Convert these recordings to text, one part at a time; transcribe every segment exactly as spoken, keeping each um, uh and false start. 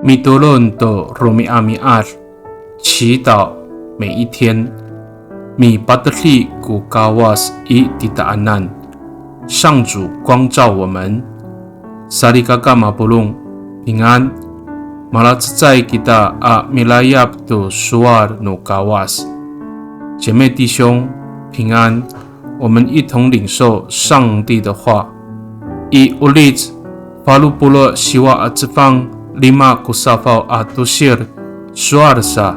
Mitolon to romi'ami'ad, 祈祷每一天。Mipatedi ko Kawas i titaanan, 上主光照我们。Salikaka mapolong, 平安。Malacecay kita a milayap to sowal no Kawas. 姐妹弟兄，平安。我们一同领受上帝的话。I Olic falo polo' siwa a cefang lima ko safaw a tosir, sowal sa,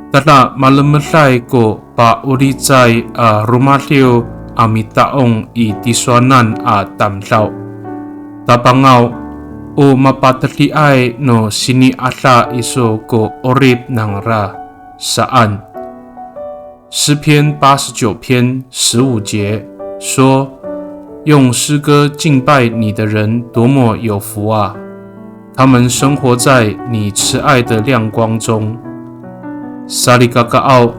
tada malemeday ko pa'olicay a romadiw a mita'ong i tisowanan a tamdaw. Tapangaw, o mapatediay no sini'ada iso ko 'orip nangra saan. 诗篇八十九篇十五节说，用诗歌敬拜你的人多么有福啊！他们生活在你慈爱的亮光中。Salikakaaw,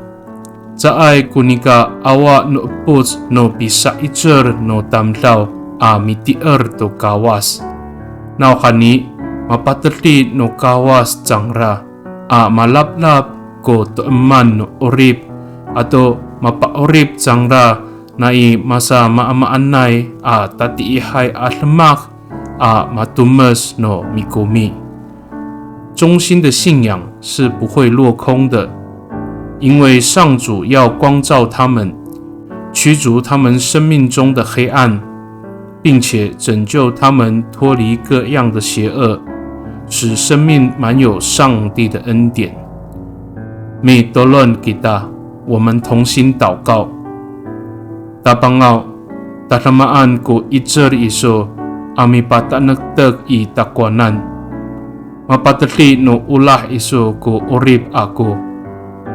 caay ko nika awa no epoc no pisa'icel no tamdaw a mitier to Kawas. Nawhani, mapatedi no Kawas cangra a malaplap ko to'eman no 'orip, ato mapa'orip cangra nai masamaamaanay a tatiihay a demak a matomes no mikomi. 忠心的信仰是不会落空的，因为上主要光照他们，驱逐他们生命中的黑暗，并且拯救他们脱离各样的邪恶，使生命满有上帝的恩典。Mitolon kita, 我们同心祷告。Tapangaw, tadamaan ko 'icel iso a mipatanektek i takowanan. Mapatedi no olah iso ko 'orip ako,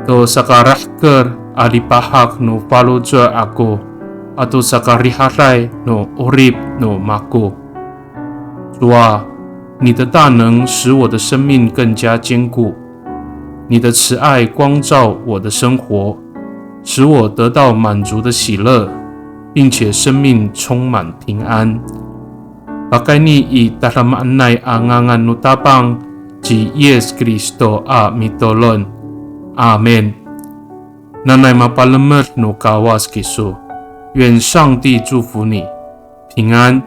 to sakarahker a lipahak no faloco' ako, ato sakarihaday no 'orip no mako. 主啊，你的大能使我的生命更加坚固，你的慈爱光照我的生活，使我得到满足的喜乐，并且生命充满平安。Pakayni i tadamaanay a ngangan no Tapang ci Yis Kristo a mitolon. Amin. Nanay mapalemed no Kawas kiso. 愿上帝祝福你，平安。